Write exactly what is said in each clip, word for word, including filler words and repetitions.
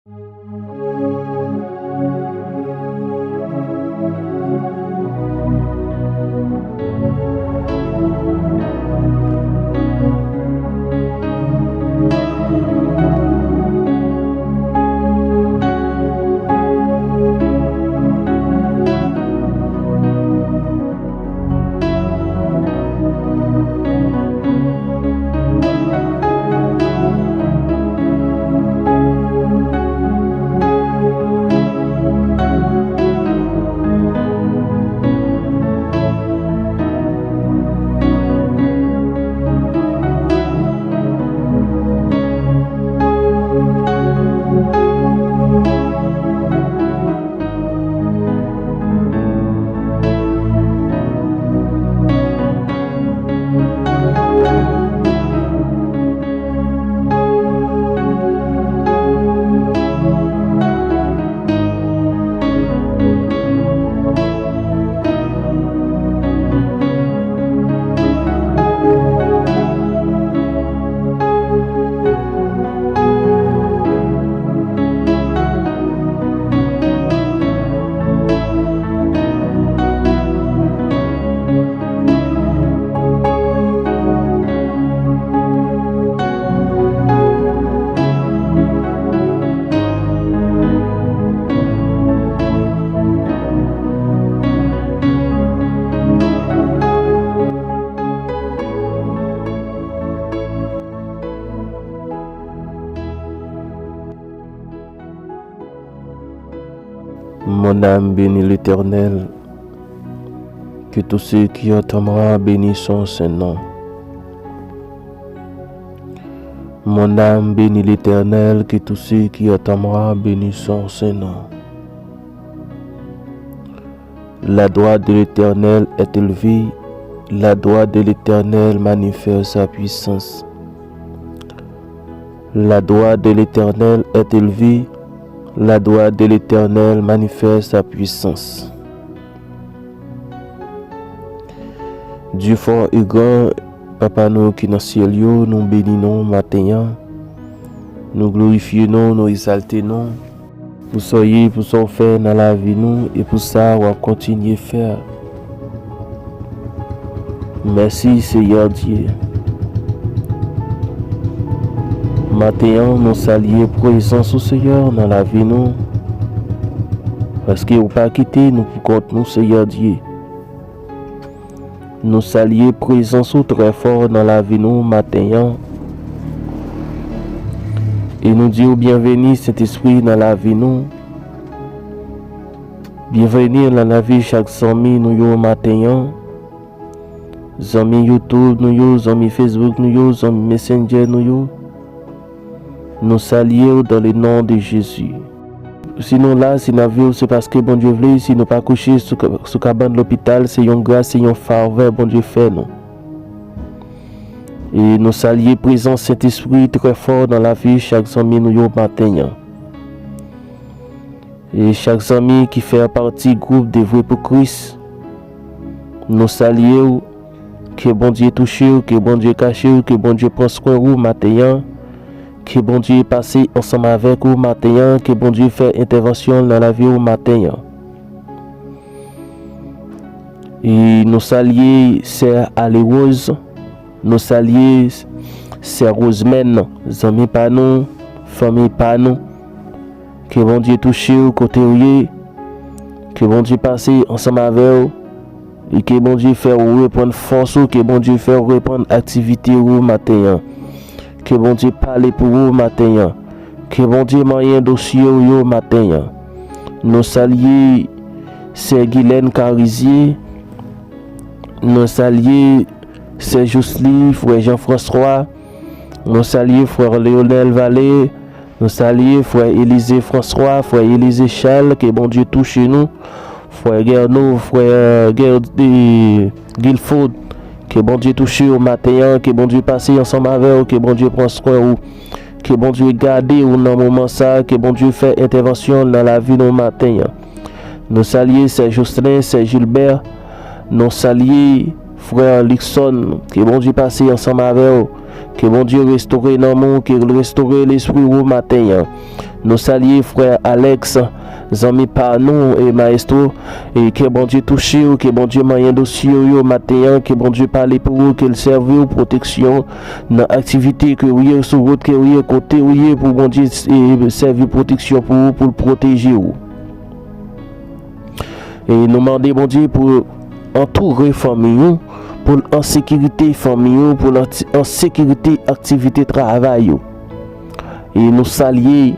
Mon âme bénit l'Éternel, que tout ce qui est en moi bénisse son saint nom. Mon âme bénit l'Éternel, que tout ce qui est en moi bénisse son saint nom. La droite de l'Éternel est élevée, la droite de l'Éternel manifeste sa puissance. La droite de l'Éternel est élevée, la droite de l'Éternel manifeste sa puissance. Dye fò e gran, Papa nou ki nan syèl yo, nou beni non maten an. Nou glorifye non, nou egzalte non. Pou sa w ye, pou sa w fè nan lavi nou, e pou sa w ap kontinye fè. Mèsi, Seyè Dye. Maten an, nou salye prezans ou, Seyè, nan lavi nou. Paske ou pa kite nou pou kont nou, Seyè Dye. Nou salye prezans ou trè fò nan lavi nou maten an. E nou di w byenveni, Sentespri, nan lavi nou. Byenveni nan lavi chak zanmi nou yo maten an. Zanmi YouTube nou yo, zanmi Facebook nou yo, zanmi Messenger nou yo. Nou salye w dans le nom de Jésus. Si nou la, si n ap viv, se paske Bondye vle. Si nou pa kouche sou, sou kabann lopital, se yon gras, se yon favè Bondye fè nou. E nou salye prezans Sentespri trè fò nan lavi chak zanmi nou yo maten an. E chak zanmi ki fè pati gwoup Devwe pou Kris, nou salye w. Ke Bondye touche w, ke Bondye kache w, ke Bondye pran swen ou maten an. Ke Bondye pase ansanm avèk ou maten an, ke Bondye fè entèvansyon l nan lavi w maten an. E nou salye sè Ale Rose, nou salye sè Rosemène, zanmi pa nou, fanmi pa nou. Ke Bondye touche w kote w ye. Ke Bondye pase ansanm avè w. E ke Bondye fè w reprann fòs ou, ke Bondye fè w reprann aktivite ou maten an. Ke Bondye pale pou ou maten an. Ke Bondye manyen dosye w yo maten an. Nou salye sè Gilène Carizier. Nou salye sè Jously, frè Jean François. Nou salye frè Leonel Vallée. Nou salye frè Elize François, frè Elize Charles, ke Bondye touche nou. Frè Gerno, frè Ger-, e, Guilford, ke Bondye touche w maten an, ke Bondye pase ansanm avè w, ke Bondye pran swen ou, ke Bondye gade w nan moman sa a, ke Bondye fè entèvansyon nan lavi nou maten an. Nou salye sè Jocelyn, sè Gilbert, nou salye frè Luckson, ke Bondye pase ansanm avè w, ke Bondye restore nanm ou, ke l restore lespri ou maten an. Nou salye frè Alex, zanmi pa nou e maestro. E ke Bondye touche w, ke Bondye manyen dosye w yo maten an, ke Bondye pale pou ou, ke l sèvi w pwoteksyon nan aktivite ke w ye, sou wout ke w ye, kote w ye, pou Bondye, e, sèvi pwoteksyon pou ou, pou l pwoteje w. E nou mande Bondye pou antoure fanmi w, pou l an sekirite fanmi w, pou l an, an sekirite aktivite travay yo. E nou salye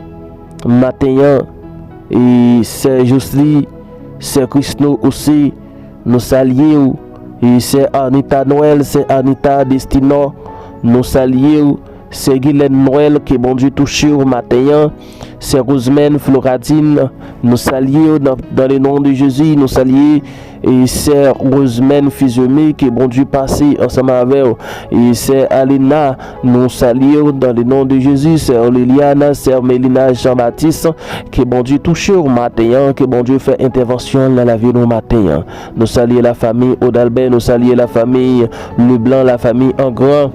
maten an, e sè Josely, sè Krisno Ose, nou salye w, e sè Anita Noël, sè Anita Destinor, nou salye w, sè Gilène Noël, ke Bondye touche w maten an, sè Rosemène Floradine, nou salye w dans, dans le nom de Jésus, nou salye e sè Rosemène Fizeme, ke Bondye pase ansanm avè w. E sè Alina, nou salye w dans le nom de Jésus. Sè Liliana, sè Melina Jean Baptiste, ke Bondye touche w maten an, ke Bondye fè entèvansyon nan lavi nou maten an. Nou salye lafanmi Odalbè, nou salye lafanmi Leblanc, lafanmi Angran.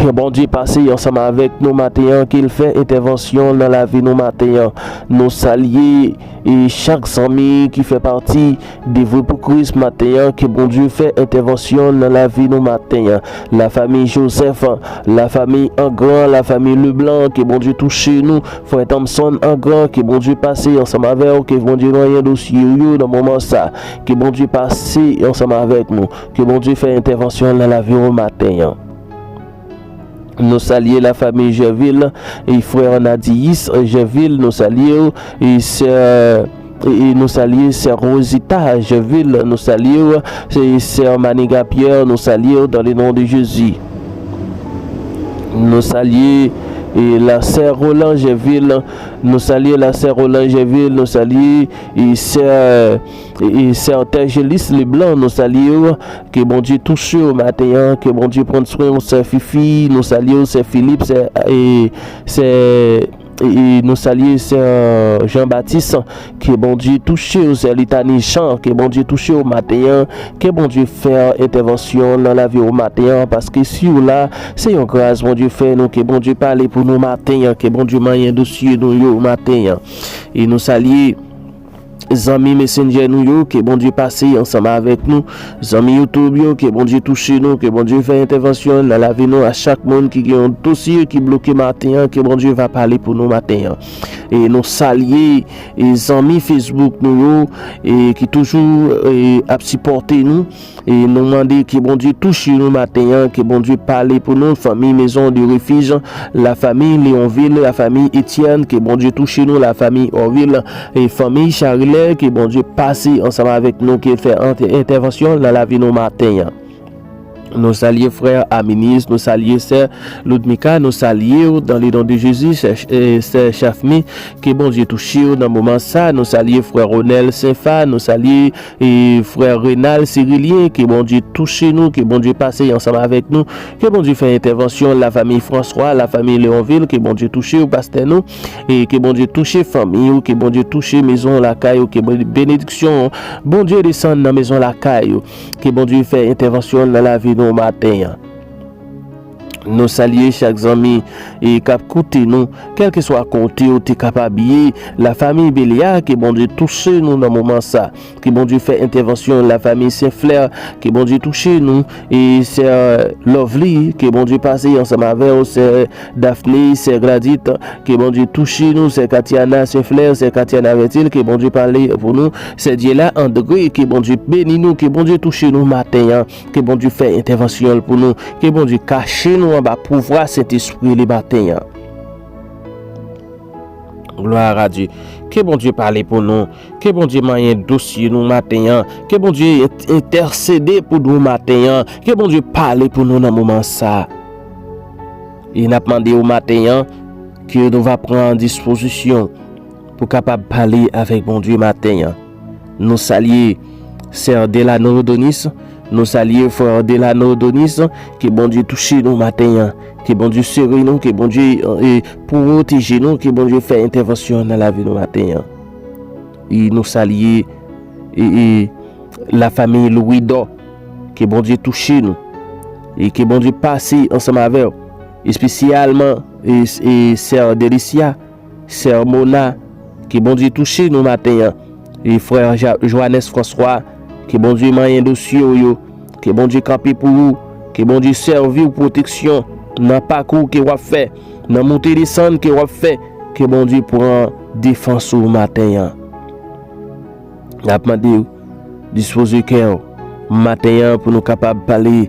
Ke Bondye pase ansanm avèk nou maten an, ke l fè entèvansyon nan lavi nou maten an. Nou salye e chak zanmi ki fè pati Devwe pou Kris maten an, ke Bondye fè entèvansyon nan lavi nou maten an. Lafanmi Joseph, lafanmi Angran, lafanmi Leblanc, ke Bondye touche nou. Frè Thompson Angran, ke Bondye pase ansanm avè w, ke Bondye manyen dosye w yo nan moman sa. Ke Bondye pase ansanm avèk nou. Ke Bondye fè entèvansyon nan lavi w maten an. Nou salye lafanmi Jèvil e frè Nadiyis Jèvil, nou salye w, e sè, e nou salye sè Rosita Jèvil, nou salye w, e sè Maniga Pierre, nou salye w dans le nom de Jésus. Nou salye e la sè Roland Jèvil, nou salye la sè Roland Jèvil, nou salye e sè, e sè Tèjelis Leblanc, nou salye w, ke Bondye touche w maten an, ke Bondye pran swen w, sè Fifi, nou salye w, sè Filip, sè, e, sè, e, nou salye sè Jean Baptiste, ke Bondye touche w, sè Litani Jean, ke Bondye touche w maten an, ke Bondye fè entèvansyon nan lavi w maten an, paske si w la, se yon gras Bondye fè nou, ke Bondye pale pou nou maten an, ke Bondye manyen dosye nou yo maten an. E nou salye zanmi Messenger nou yo, ke Bondye pase ansanm avèk nou. Zanmi YouTube yo, ke Bondye touche nou, ke Bondye fè entèvansyon nan lavi nou. A chak moun ki gen yon dosye ki bloke maten an, ke Bondye va pale pou nou maten an. E nou salye e zanmi Facebook nou yo, e ki toujou e ap sipòte nou. E nou mande ke Bondye touche nou maten an, ke Bondye pale pou nou, fanmi Maison de Refuge, lafanmi Leonville, lafanmi Etienne, ke Bondye touche nou, lafanmi Orville, e fanmi Charlè, ke Bondye pase ansanm avèk nou, ke fè ant-, entèvansyon nan lavi nou maten an. Nou salye frè Aminis, nou salye sè Ludmika, nou salye w dans le nom de Jésus, sè, e sè Chafmi, ke Bondye touche w nan moman sa, nou salye frè Ronel Senfa, nou salye e frè Renal Sirilyen, ke Bondye touche nou, ke Bondye pase ansanm avèk nou, ke Bondye fè entèvansyon, lafanmi Franswa, lafanmi Leonville, ke Bondye touche w, pastè nou, e ke Bondye touche fanmi w, ke Bondye touche mezon lakay ou, ke bon-, benediksyon Bondye desann nan mezon lakay ou, ke Bondye fè entèvansyon nan lavi nou maten an. Nou salye chak zanmi e k ap koute nou, kèlkeswa kote w te kapab ye. Lafanmi Belia, ke Bondye touche nou nan moman sa. Ke Bondye fè entèvansyon, lafanmi Senflè, ke Bondye touche nou. E sè Lovely, ke Bondye pase ansanm avè w, sè Daphne, sè Gladys, ke Bondye touche nou, sè Katiana Senflè, sè Katiana Vertil, ke Bondye pale pou nou, sè Dyela André, ke Bondye beni nou, ke Bondye touche nou maten an. Ke Bondye fè entèvansyon l pou nou. Ke Bondye kache nou anba pouvwa Sentespri li maten an. Gloire à Dieu. Ke Bondye pale pou nou. Ke Bondye manyen dosye nou maten an. Ke Bondye ent-, entèsede pou nou maten an. Ke Bondye pale pou nou nan moman sa. E n ap mande w maten an ke nou va pran dispozisyon pou kapab pale avèk Bondye maten an. Nou salye sè Delano Donis, nou salye frè Delano Donis, ke Bondye touche nou maten an, ke Bondye sere nou, ke Bondye, e, pwoteje nou, ke Bondye fè entèvansyon nan lavi nou maten an. E nou salye, e, e, lafanmi Louis Dò, ke Bondye touche nou, e ke Bondye pase ansanm avè w, espesyalman, e, e, sè Delicia, Sè Mona, ke Bondye touche nou maten an. E frè Ja- Johannes François, ke Bondye manyen dosye w yo, ke Bondye kanpe pou ou, ke Bondye sèvi w pwoteksyon nan pakou ke w ap fè, nan moute desann ke w ap fè, ke Bondye pran defans ou maten an. N ap mande w, dispoze kè w maten an pou nou kapab pale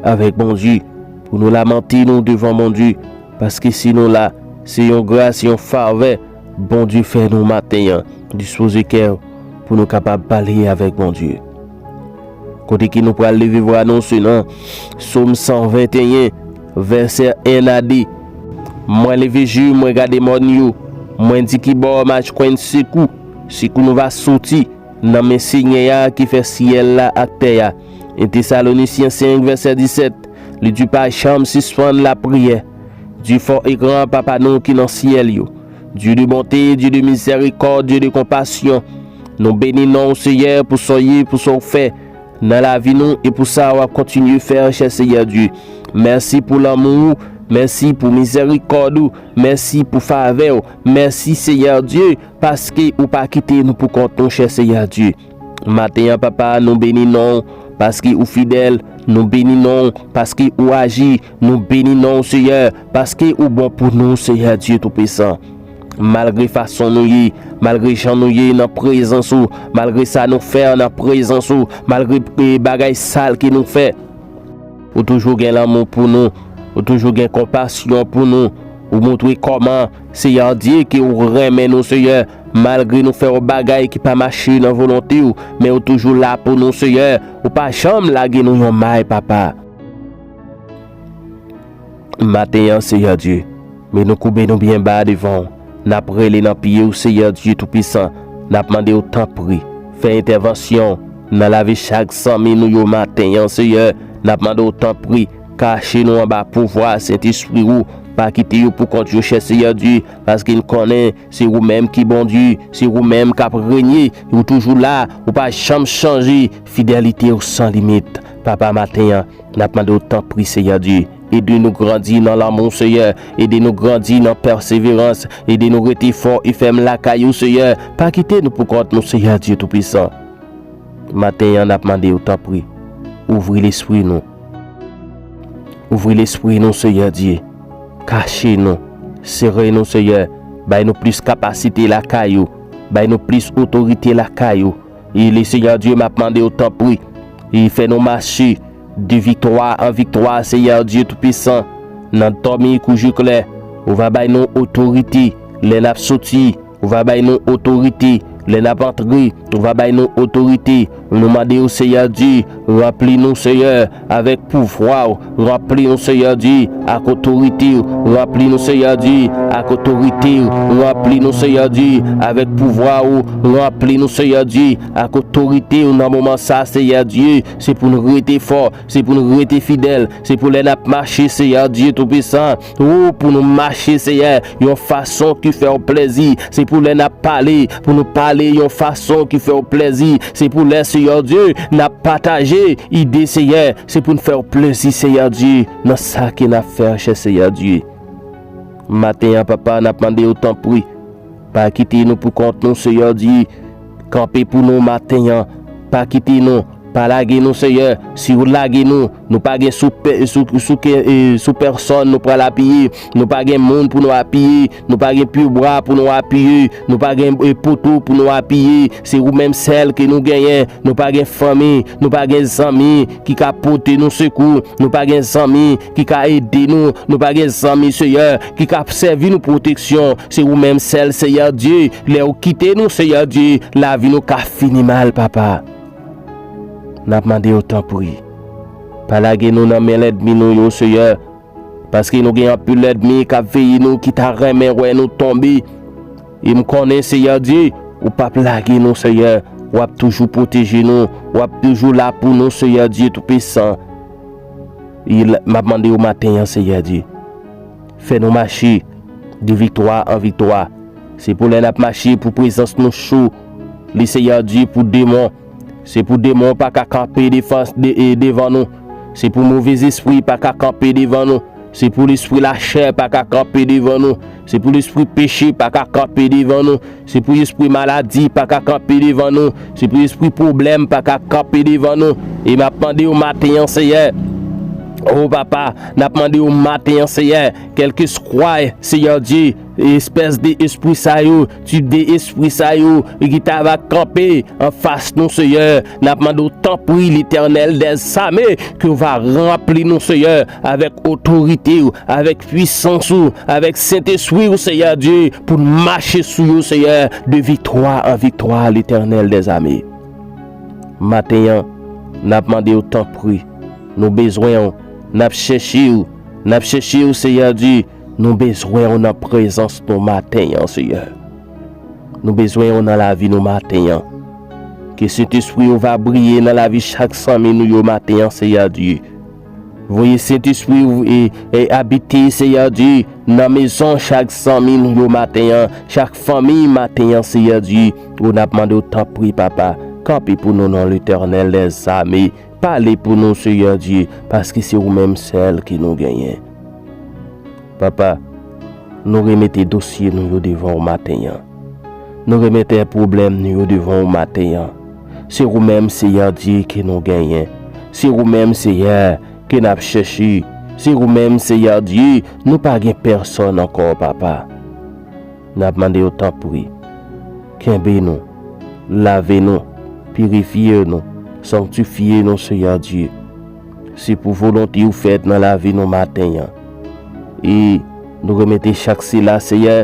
avèk Bondye, pou nou lamante nou devan Bondye, paske si nou la, se yon gras, yon favè Bondye fè nou maten an. Dispoze kè w pou nou kapab pale avèk Bondye. Kote ke nou pral leve vwa nou, se nan Sòm san venteyen, vèsè en a de. Mwen leve je, mwen gade mòn yo, mwen di ki bò m a jwenn sekou. Sekou nou va soti nan men Senyè a ki fè syèl la ak tè a. En Tesalonisyen senk, vèsè disèt, li di pa janm sispann lapriyè. Dye fò e gran, Papa nou ki nan syèl yo, Dye de bonte, Dye de mizèrikòd, Dye de konpasyon, nou beni non w, Seyè, pou sa w ye, pou sa w fè nan lavi nou e pou sa w ap kontinye fè, chè Seyè Dye. Mèsi pou lanmou w, mèsi pou mizèrikòd ou, mèsi pou favè w, mèsi, Seyè Dye, paske ou pa kite nou pou kont nou, chè Seyè Dye. Maten an, Papa, nou beni non w, paske ou fidèl, nou beni non w, paske ou aji, nou beni non w, Seyè, paske ou bon pou nou, Seyè Dye Toupisan. Malgre fason nou ye, malgre jan nou ye nan prezans ou, malgre sa nou fè nan prezans ou, malgre, e, bagay sal ke nou fè, ou toujou gen lanmou pou nou, ou toujou gen konpasyon pou nou, ou montre kòman, Seyè Dye, ke ou renmen nou, Seyè, malgre nou fè yon bagay ki pa mache nan volonte w, men ou toujou la pou nou, Seyè, ou pa janm lage nou yon may, Papa. Maten an, Seyè Dye, men nou koube nou byen ba devan w. N ap rele nan pye w, Seyè Dye Toupisan. N ap mande w, tanpri, fè entèvansyon nan lavi chak zanmi nou yo maten an, Seyè. N ap mande w, tanpri, kache nou anba pouvwa Sentespri ou. Pa kite yo pou kont yo, chè Seyè Dye, paske n konnen se ou menm ki Bondye, se ou menm k ap renye. Ou toujou la, ou pa janm chanje. Fidelite w san limit. Papa, maten an, n ap mande w, tanpri, Seyè Dye, ede nou grandi nan lanmou, Seyè. Ede nou grandi nan pèseverans. Ede nou rete fò e fèm lakay ou, Seyè. Pa kite nou pou kont nou, Seyè Dye Toupisan. Maten an, n ap mande w, tanpri, ouvri lespri nou. Ouvri lespri nou, Seyè Dye. Kache nou. Sere nou, Seyè. Bay nou plis kapasite lakay ou. Bay nou plis otorite lakay ou. E le Seyè Dye, m ap mande w, tanpri, e fè nou mache de viktwa an viktwa, Seyè Dye Toupisan, nan dòmi kou je klè. Ou va bay nou otorite lè n ap soti. Ou va bay nou otorite lè n ap antre. Ou va bay nou otorite. Nou mande w, Seyè Dye, ranpli nou, Seyè, avèk pouvwa w. Ranpli nou, Seyè Dye, ak otorite w. Ranpli nou, Seyè Dye, ak otorite w. Ranpli nou, Seyè Dye, avèk pouvwa w. Ranpli nou, Seyè Dye, ak otorite w nan moman sa, Seyè Dye. Se pou n rete fò, se pou n rete fidèl, se pou lè n ap mache, Seyè Dye Toupisan, o, pou nou mache, Seyè, yon fason ki fè w plezi, se pou lè n ap pale, pou nou pale yon fason ki fè w plezi, se pou lè, Seyè Dye, n ap pataje ide, Seyè, se pou n fè w plezi, Seyè Dye, nan sa ke n ap fè, chè Seyè Dye. Maten an, Papa, n ap mande w, tanpri, pa kite nou pou kont nou, Seyè Dye. Kanpe pou nou maten an. Pa kite nou. Pa lage nou, Seyè. Si w lage nou, nou pa gen sou pè-, sou, sou ke-, e, sou pèsòn nou pral apiye. Nou pa gen moun pou nou apiye. Nou pa gen pyebwa pou nou apiye. Nou pa gen, e, poto pou nou apiye. Se ou menm sèl ke nou genyen. Nou pa gen fanmi. Nou pa gen zanmi ki ka pote nou sekou. Nou pa gen zanmi ki ka ede nou. Nou pa gen zanmi, Seyè, ki ka sèvi nou pwoteksyon. Se ou menm sèl, Seyè Dye. Lè ou kite nou, Seyè Dye, lavi nou ka fini mal, Papa. N ap mande w, tanpri, pa lage nou nan men lènmi nou yo, Seyè, paske nou gen anpil lènmi k ap veye nou, ki ta renmen wè nou tonbe. E m konnen, Seyè Dye, ou p ap lage nou, Seyè. W ap toujou pwoteje nou. W ap toujou la pou nou, Seyè Dye Toupisan. E l-, m ap mande w maten an, Seyè Dye, fè nou mache de viktwa an viktwa. Se pou lè n ap mache pou prezans nou cho, le Seyè Dye, pou demon. Se pou demon pa ka kanpe defans, de, e, devan nou. Se pou movèzespri pa ka kanpe devan nou. Se pou lespri lachè pa ka kanpe devan nou. Se pou lespri peche pa ka kanpe devan nou. Se pou lespri maladi pa ka kanpe devan nou. Se pou lespri pwoblèm pa ka kanpe devan nou. E m ap mande w maten an, Seyè. O Papa, n ap mande w maten an, Seyè, kèlkeswa, Seyè Dye, espès de espri sa yo, tip de espri sa yo, ki ta va kanpe anfas nou, Seyè. N ap mande w, tanpri, Letènèl dèzame, ke w va ranpli nou, Seyè, avèk otorite w, avèk pwisans ou, avèk Sentespri w, Seyè Dye, pou n mache sou yo, Seyè, de viktwa an viktwa, Letènèl dèzame. Maten an, n ap mande w, tanpri, nou bezwen w, n ap chèche w, n ap chèche w, Seyè Dye, nou bezwen w nan prezans nou maten an, Seyè. Nou bezwen w nan lavi nou maten an. Ke Sentespri w va briye nan lavi chak zanmi nou yo maten an, Seyè Dye. Voye Sentespri w e, e abite, Seyè Dye, nan mezon chak zanmi nou yo maten an, chak fanmi maten an, Seyè Dye. O, n ap mande w, tanpri, Papa, kanpe pou nou, non, Letènèl dèzame. Pale pou nou, Seyè Dye, paske se ou menm sèl ke nou genyen. Papa, nou remete dosye nou yo devan w maten an. Nou remete pwoblèm nou yo devan w maten an. Se ou menm, Seyè Dye, ke nou genyen. Se ou menm, Seyè, ke n ap chèche. Se ou menm, Seyè Dye, nou pa gen pèsòn ankò, Papa. N ap mande w, tanpri, kenbe nou, lave nou, pirifye nou, sanktifye nou, Seyè Dye. Se pou volonte w fèt nan lavi nou maten an. E nou remete chak sila, Seyè,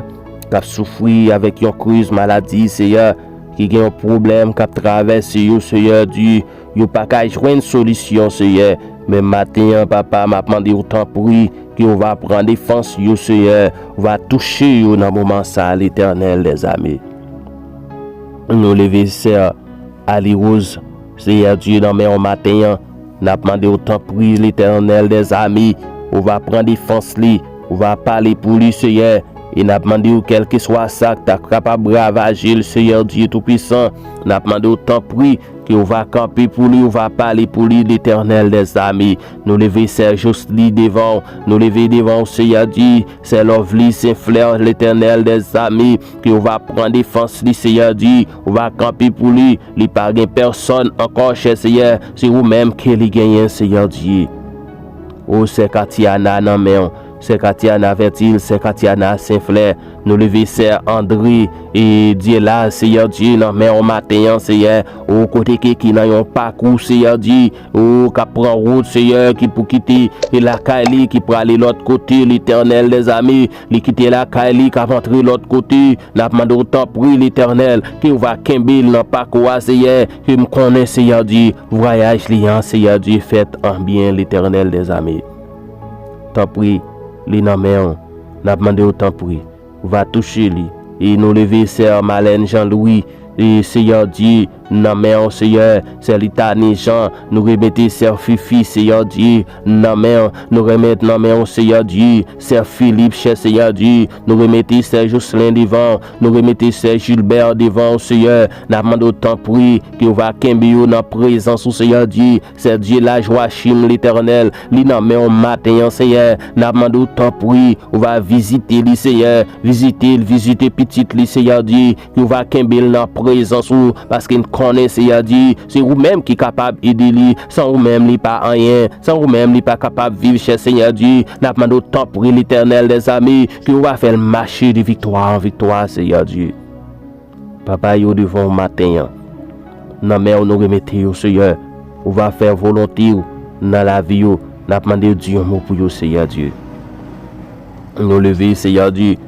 k ap soufri avèk yon kriz maladi, Seyè, ki gen yon pwoblèm k ap travèse yo, Seyè Dye, yo pa ka jwenn solisyon, Seyè. Men maten an, Papa, m ap mande w, tanpri, ke w va pran defans yo, Seyè, w va touche yo nan moman sa a, Letènèl dèzame. Nou leve sè Ali Rose, Seyè Dye, nan men w maten an. N ap mande w, tanpri, Letènèl dèzame, ou va pran defans li, ou va pale pou li, Seyè. E n ap mande w, kèlkeswa sa k ta kapab ravaje l, Seyè Dye Toupisan, n ap mande w, tanpri, ke ou va kanpe pou li, ou va pale pou li, Letènèl dèzame. Nou leve sè Josely devan w, nou leve devan w, Seyè Dye, sè Lovely Saint Fleur, Letènèl dèzame, ke ou va pran defans li, Seyè Dye, ou va kanpe pou li, li pa gen pèsòn ankò, chè Seyè, se ou menm ke li genyen, Seyè Dye. O, sè Katiana nan men w, sè Katiana Vertil, sè Katiana Saint Fleur, nou leve sè André e Dyela, Seyè Dye, nan men w maten an, Seyè, o, kote ke ki nan yon pakou, Seyè Dye, o, k ap pran wout, Seyè, ki pou kite e lakay li, ki prale lòt kote, Letènèl dèzame, li kite lakay li, k ap antre lòt kote, n ap mande w, tanpri, Letènèl, ke w va kenbe l nan pakou a, Seyè, ke m konnen, Seyè Dye, vwayaj li an, Seyè Dye, fèt an byen, Letènèl dèzame. Tanpri, li nan men w, n ap mande w, tanpri, va touche li. E nou leve sè Marlène Jean Louis, e Seyè Dye, nan men w, Seyè, sè Litani Jean, nou remete sè Fifi, Seyè Dye, nan men w, nou remèt nan men w, Seyè Dye, sè Philippe, chè Seyè Dye, nou remete sè Jocelyn devan w, nou remete sè Gilbert devan w, Seyè, n ap mande w, tanpri, ke w va kenbe yo nan prezans ou, Seyè Dye, sè Dyela Joachim, Letènèl, li nan men w maten an, Seyè, n ap mande w, tanpri, ou va vizite li, Seyè, vizite l, vizite pitit li, Seyè Dye, ke w va kenbe l nan prezans ou, paske n konnen, Seyè Dye, se ou menm ki kapab ede li, san ou menm li pa anyen, san ou menm li pa kapab viv, chè Seyè Dye, n ap mande w, tanpri, Letènèl dèzame, ke w va fè l mache de viktwa an viktwa, Seyè Dye. Papa, yo devan w maten an. Nan men w nou remete yo, Seyè. Ou va fè volonte w nan lavi yo. N ap mande w di yon mo pou yo, Seyè Dye. Nou leve, Seyè Dye.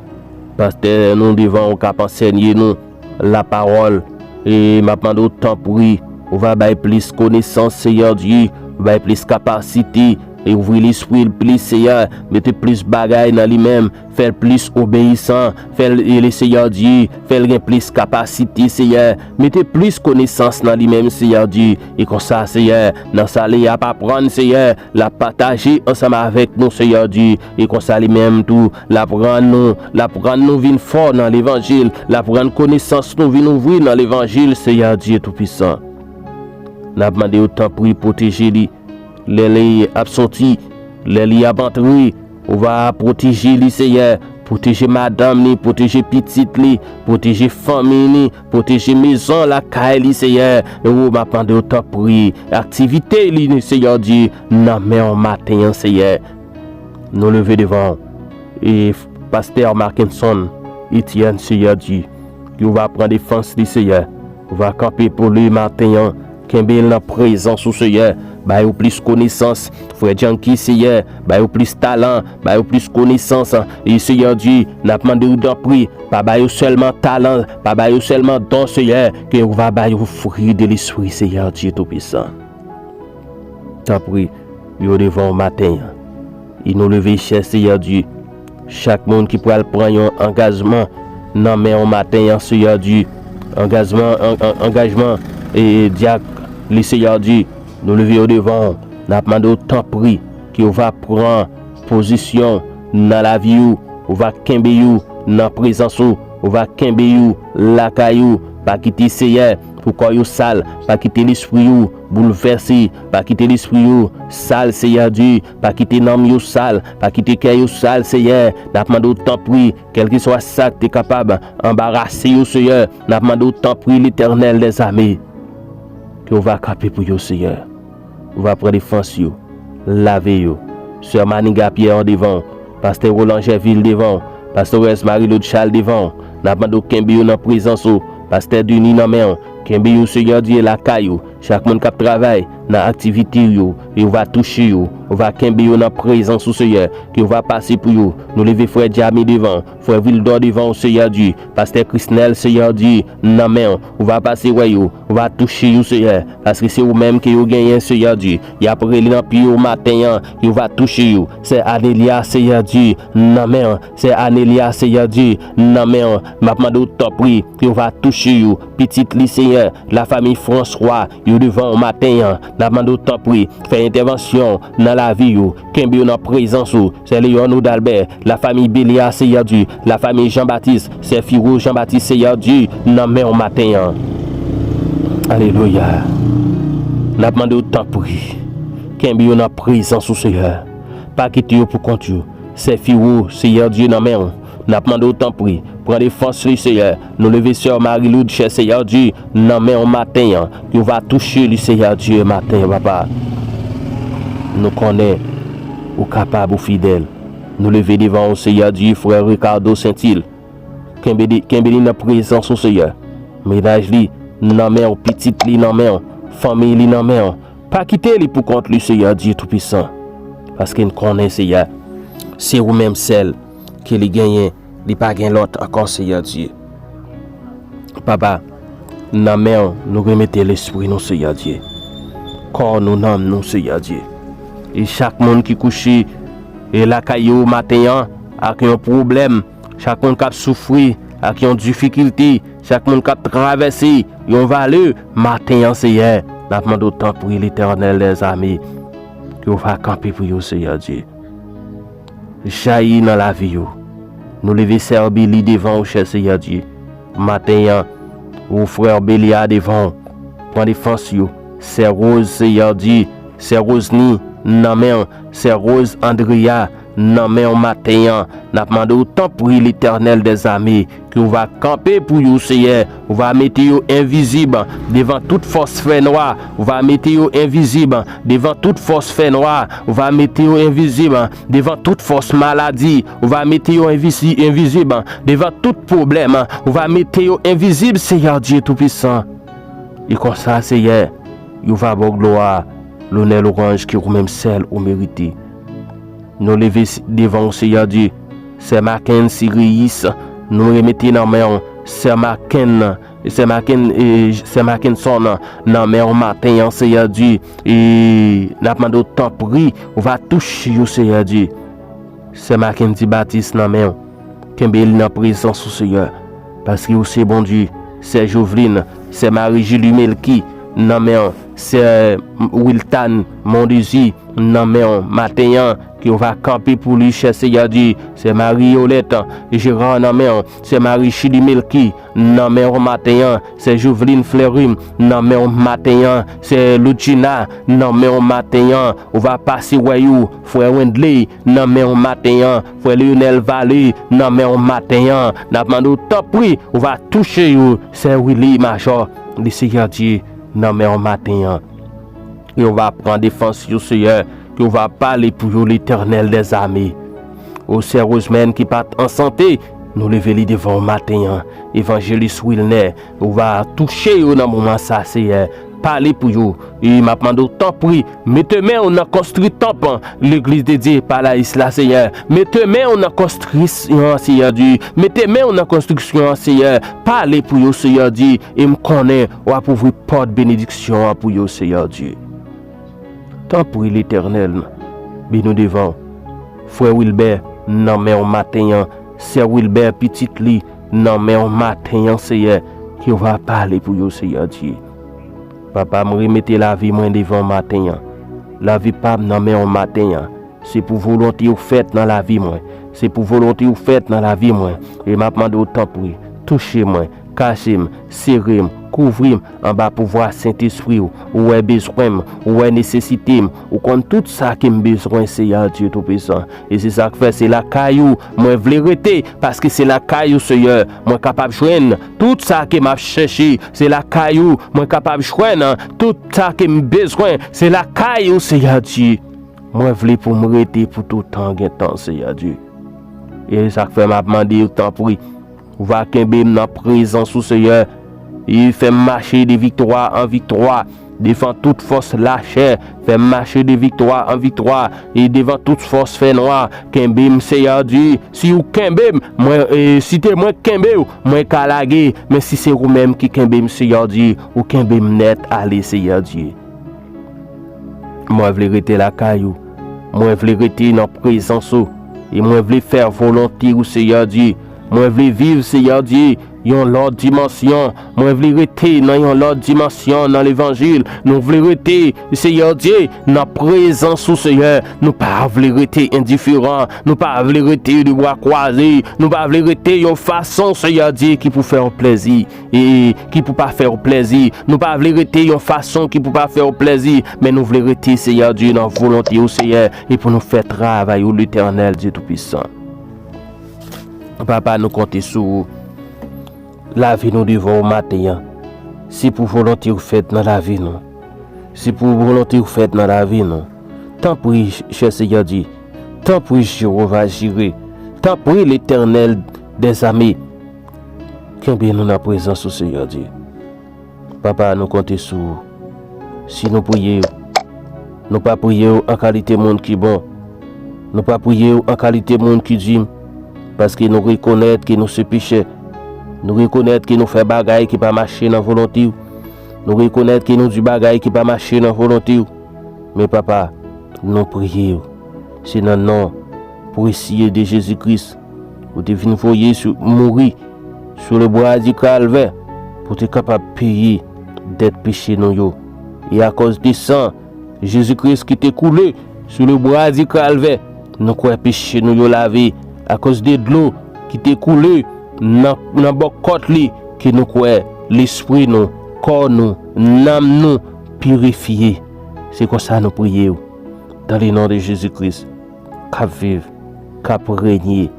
Pastè nou devan w k ap ansèye nou lapawòl. E m ap mande w, tanpri, ou va bay plis konesans, Seyè Dye. Bay plis kapasite. E ouvri lespri l plis, Seyè. Mete plis bagay nan li menm. Fè l plis obeyisan, fè l, e, le Seyè Dye, fè l gen plis kapasite, Seyè. Mete plis konesans nan li menm, Seyè Dye. E konsa, Seyè, nan sa li ap aprann, Seyè, l ap pataje ansanm avèk nou, Seyè Dye. E konsa li menm tou, l ap rann nou, l ap rann nou vin fò nan levanjil, l ap rann konesans nou vin ouvri nan levanjil, Seyè Dye Toupisan. N ap mande w, tanpri, pwoteje li. Lè li ap soti, lè li ap antre, Ou va pwoteje li, Seyè. Pwoteje madanm li, pwoteje pitit li, pwoteje fanmi li, pwoteje mezon lakay li, Seyè. E ou, m ap mande w, tanpri, aktivite li, Seyè Dye, nan men w maten an, Seyè. Nou leve devan w. E pastè Markinson Etienne, Seyè Dye, ki ou va pran defans li, Seyè. Ou va kanpe pou li maten an. Kenbe l nan prezans ou, Seyè. Ba yo plis konesans. Frè Janki, Seyè, ba yo plis talan, ba yo plis konesans. E Seyè Dye, n ap mande w tanpri, pa ba yo sèlman talan, pa ba yo sèlman don, Seyè, ke ou va ba yo fwi de lespri, Seyè Dye Toupisan. Tanpri, yo devan w maten an. E nou leve chè, Seyè Dye. Chak moun ki pral pran yon angajman nan men w maten an, Seyè Dye. Angajman, an- an- angajman e dyak li, Seyè Dye. Nou leve yo devan w. N ap mande w tanpri ke w va pran pozisyon nan lavi yo. Ou va kenbe yo nan prezans ou. Ou va kenbe yo lakay ou. Pa kite, Seyè, pou kò yo sal. Pa kite lespri yo boulvèse. Pa kite lespri yo sal, Seyè Dye. Pa kite nanm yo sal. Pa kite kè yo sal, Seyè. N ap mande w tanpri, kèlkeswa sa k te kapab anbarase yo, Seyè, n ap mande w tanpri, Letènèl dèzame, ke w va kanpe pou yo, Seyè. Ou va pran defans yo, lave yo. Sè Maniga Pierre devan w, pastè Roland Gerville devan w, pastè Rose Marie Claude Charles devan w. N ap mande w kenbe yo nan prezans ou. Pastè Denis nan men w, kenbe yo, Seyè Dye, lakay ou. Chak moun k ap travay nan aktivite yo, e ou va touche yo. Ou va kenbe yo nan prezans ou, Seyè, ke ou va pase pou yo. Nou leve frè Djami devan w, frè Vildor devan w, Seyè Dye. Pastè Krisnèl, Seyè Dye, nan men w. Ou va pase wè yo. Ou va touche yo, Seyè. Paske se ou menm ke yo genyen, Seyè Dye. Y ap rele nan pye yo maten an. Yo va touche yo. Sè Anelia, Seyè Dye, nan men w. Sè Anelia, Seyè Dye, nan men w. M ap mande w tanpri, yo va touche yo. Pitit li, Seyè, lafanmi Franswa, yo devan w maten an. N ap mande w tanpri, fè entèvansyon nan lavi yo. Kenbe yo nan prezans ou. Sè Leon Odalbè, lafanmi Belia, Seyè Dye, lafanmi Jean Baptiste, sè Firo Jean Baptiste, Seyè Dye, nan men w maten an. Alelouya. N ap mande w tanpri, kenbe yo nan prezans ou, Seyè. Pa kite yo pou kont yo. Sè Firo, Seyè Dye, nan men w. N ap mande w tanpri, pran defans li, Seyè. Nou leve sè Marie Lourdes, chè, Seyè Dye, nan men w maten an. Yo va touche li, Seyè Dye, maten an, papa. Nou konnen ou kapab, ou fidèl. Nou leve devan w, Seyè Dye, frè Ricardo Saintil. Kenbe, de- kenbe li nan prezans ou, Seyè. Mennaj li nan men w, pitit li nan men w, fanmi li nan men w. Pa kite li pou kont li, Seyè Dye Toupisan. Paske n konnen, Seyè, se ou menm sèl ke li genyen, li pa gen lòt ankò, Seyè Dye. Papa, nan men w, nou remete lespri nou, Seyè Dye. Kò nou, nanm nou, Seyè Dye. E chak moun ki kouche e lakay yo maten an ak yon pwoblèm, chak moun k ap soufri ak yon difikilte, chak moun k ap travèse yon vale maten an, Seyè, n ap mande w tanpri, Letènèl dèzame, ke w va kanpe pou yo, Seyè Dye. Jayi nan lavi yo. Nou leve sè Billy devan w, chè Seyè Dye. Maten an, ou frè Belia devan w. Pran defans yo. Sè Rose, Seyè Dye. Sè Rosny, nan men w. Sè Rose Andrea, nan men w maten an. N ap mande w tanpri, Letènèl dèzame, ke w va kanpe pou yo, Seyè. Ou va mete yo envizib devan tout fòs fènwa. Ou va mete yo envizib devan tout fòs fènwa. Ou va mete yo envizib devan tout fòs maladi. Ou va mete yo envisi- envizib devan tout pwoblèm. Ou va mete yo envizib, Seyè Dye Toupisan. E konsa, Seyè, yo va ba w glwa, lonè, lwanj ke ou menm sèl ou merite. Nou leve s- devan w, Seyè Dye. Sè Maken Siriyis, nou remete nan men w. Sè Maken, Sè Maken, e, Sè Makenson, nan men w maten an, Seyè Dye. E n ap mande w tanpri, ou va touche yo, Seyè Dye. Sè Makendy Batis nan men w. Kenbe li nan prezans ou, Seyè. Paske ou se Bondye. Sè Joveline, sè Marie Julie Melky, nan men w. Sè Wiltan Mondesi, nan men w maten an, ke w va kanpe pou li, chè Seyè Dye. Sè Marie Yolette Gérard, nan men w. Sè Marie Chili Melky, nan men w maten an. Sè Joveline Fleury, nan men w maten an. Sè Ludgina, nan men w maten an. Ou va pase wè yo, frè Wendley, nan men w maten an. Frè Lionel Vallée, nan men w maten an. N ap mande w, tanpri, ou va touche yo, sè Willy Major, li Seyè Dye, nan men w maten an. Ke w va pran defans yo, Seyè, ke w va pale pou yo, Letènèl dèzame. O sè Rosemèn ki pa t an sante, nou leve li devan w maten an. Evanjelis Wilner, ou va touche yo nan moman sa, Seyè. Pale pou yo. E m ap mande w, tanpri, mete men w nan konstri tanp legliz de Dye pa la isla, Seyè. Mete men w nan konstriksyon an, Seyè Dye. Mete men w nan konstriksyon an, Seyè. Pale pou yo, Seyè Dye. E m konnen w ap ouvri pòt benediksyon an pou yo, Seyè Dye. Tanpri, Letènèl, beni w devan w. Frè Wilbè, nan men w maten an. Sè Wilbè, pitit li, nan men w maten an, Seyè, ke w va pale pou yo, Seyè Dye. Papa, m remete lavi mwen devan w maten an. Lavi pa m nan men w maten an. Se pou volonte w fèt nan lavi mwen. Se pou volonte w fèt nan lavi mwen. E m ap mande w, tanpri, touche mwen, kache m, sere m, kouvri m anba pouvwa Sentespri w. Ou wè bezwen m, ou wè nesesite m, ou konn tout sa ke m bezwen, Seyè Dye Toupisan. E se sa k fè se lakay ou mwen vle rete, paske se lakay ou, Seyè, mwen kapab jwenn tout sa ke m ap chèche. Se lakay ou mwen kapab jwenn tout sa ke m bezwen. Se lakay ou, Seyè Dye. Mwen vle pou m rete pou toutan gen tan, Seyè Dye. E sa k fè m ap mande w, tanpri, ou va kenbe m nan prezans ou, Seyè. E fè m mache de viktwa an viktwa devan tout fòs lachè. Fè m mache de viktwa an viktwa e devan tout fòs fènwa. Kenbe m, Seyè Dye. Si ou kenbe m, mwen, e, si te mwen k kenbe w, mwen ka lage. Men si se ou menm ki kenbe m, Seyè Dye, ou kenbe m nèt ale, Seyè Dye. Mwen vle rete lakay ou. Mwen vle rete nan prezans ou. E mwen vle fè volonte ou, Seyè Dye. Mwen vle viv, Seyè Dye, yon lòt dimansyon. Mwen vle rete nan yon lòt dimansyon nan levanjil. Nou vle rete, Seyè Dye, nan prezans ou, Seyè. Nou pa vle rete endiferan. Nou pa vle rete de bra kwaze. Nou pa vle rete yon fason, Seyè Dye, ki pou fè w plezi. E ki pou pa fè w plezi. Nou pa vle rete yon fason ki pou pa fè w plezi, men nou vle rete, Seyè Dye, nan volonte w, Seyè, e pou nou fè travay ou, Letènèl Dye Toupisan. Papa, nou konte sou ou. Lavi nou devan ou maten an. Se pou volonte w fèt nan lavi nou. Se pou volonte w fèt nan lavi nou. Tanpri, chè Seyè Dye. Tanpri, Jewova Jire. Tanpri, Letènèl dèzame. Kenbe nou nan prezans ou, Seyè Dye. Papa, nou konte sou ou. Si nou priye w, nou pa priye w an kalite moun ki bon. Nou pa priye w an kalite moun ki di m, paske nou rekonèt ke nou se pechè. Nou rekonèt ke nou fè bagay ki pa mache nan volonte w. Nou rekonèt ke nou di bagay ki pa mache nan volonte w. Men, Papa, nou priye w. Se nan non presye de Jezi Kris ou te vin voye sou, mouri sou le bwa di Kalvè pou te kapab peye dèt peche nou yo. E akòz de san Jezi Kris ki te koule sou le bwa di Kalvè, nou kwè peche nou yo lave. Akòz de dlo ki te koule nan, nan bò kòt li, ke nou kwè lespri nou, kò nou, nanm nou pirifye. Se konsa nou priye w. Dans le nom de Jésus-Christ, k ap viv, k ap renye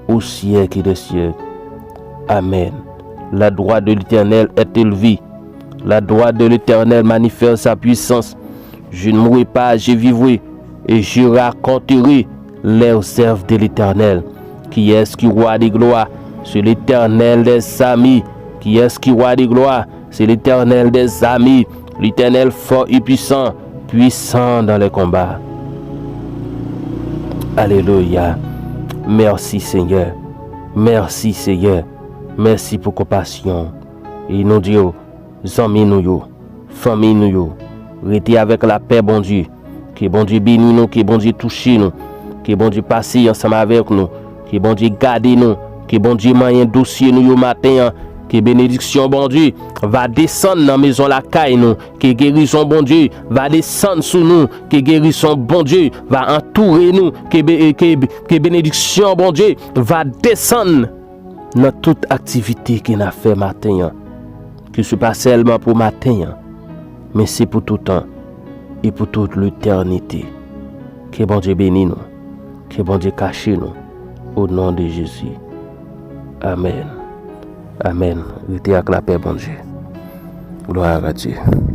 au siècle des siècles. Amen. La droite de l'Éternel est élevée. La droite de l'Éternel manifeste sa puissance. Je ne mourrai pas, je vivrai, et je raconterai les œuvres de l'Éternel. Qui est-ce qui roi de gloire? C'est l'Éternel des armées. Qui est-ce qui roi de gloire? C'est l'Éternel des armées, l'Éternel fort et puissant, puissant dans les combats. Alelouya. Mèsi, Senyè. Mèsi, Senyè. Mèsi pou konpasyon. E nou di w, zanmi nou yo, fanmi nou yo, rete avèk lapè Bondye. Ke Bondye beni nou, ke Bondye touche nou, ke Bondye pase ansanm avèk nou, ke Bondye gade nou, ke Bondye manyen dosye nou yo maten an, Ke benediksyon Bondye va desann nan mezon lakay nou. Ke gerizon Bondye va desann sou nou. Ke gerizon Bondye va antoure nou. Ke, be- ke, ke benediksyon Bondye va desann nan tout aktivite ke n ap fè maten an. Ke se pa sèlman pou maten an, men se pou tout tan e pou tout letènite. Ke Bondye beni nou. Ke Bondye kache nou. O non de Jezi. Amèn. Amèn. Rete ak lapè Bondye. Glwa a Dye.